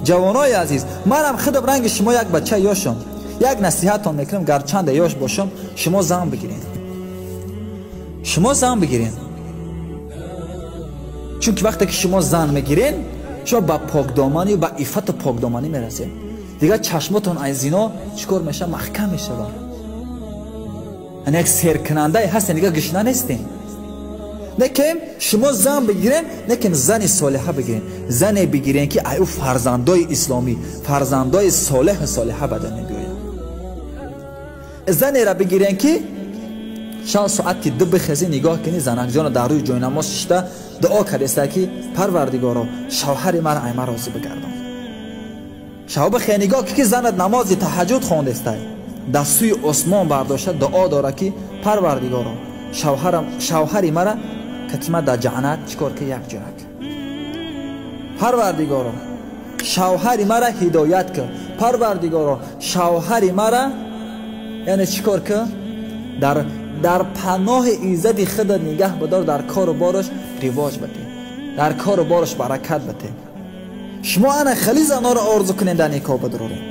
Ҷавонои азиз, манам худам ранги шумо як бача ёшам. Як насиҳатон мекунам, гарчанде ёш бошам, шумо зан бигиред. Шумо зан бигиред. Чунки вақте ки шумо зан мегиред, шумо ба покдоманӣ, ба иффату покдоманӣ мерасед. Дигар чашмотон аз зино чӣ кор мешавад? Маҳкам мешавад. Яъне як серкунандае ҳастен, дигар гушна нестем. Некем шумо зан бигирем, некем зани солиҳа бигирем. Зане бигирем, ки ай ӯ фарзандои исломӣ, фарзандои солеҳу солиҳа ба дунё биёяд. Занеро бигирем, ки шав соати 2 бихезӣ, нигоҳ кунӣ, занакҷона дар рӯи ҷойнамоз шишта дуо кардеста, ки Парвардигоро, шавҳари мара ай ман розӣ бигардон. Шав бихе нигоҳ ки занат намози таҳаҷҷуд хондестай, дар сӯи осмон бардошта дуо дора, ки Парвардигоро, шавҳари мара катима дар ҷаннат чӣ кор ки як ҷояк. Парвардигоро, шавҳари мара ҳидоят кун. Парвардигоро, шавҳари мара яъне чӣ кор кун, дар паноҳи иззати худат нигаҳ бидор, дар кору бораш ривоҷ бате, дар кору бораш баракат бате. Шумо ана хеле занҳоро орзу кунед, дар никоҳ бидоред.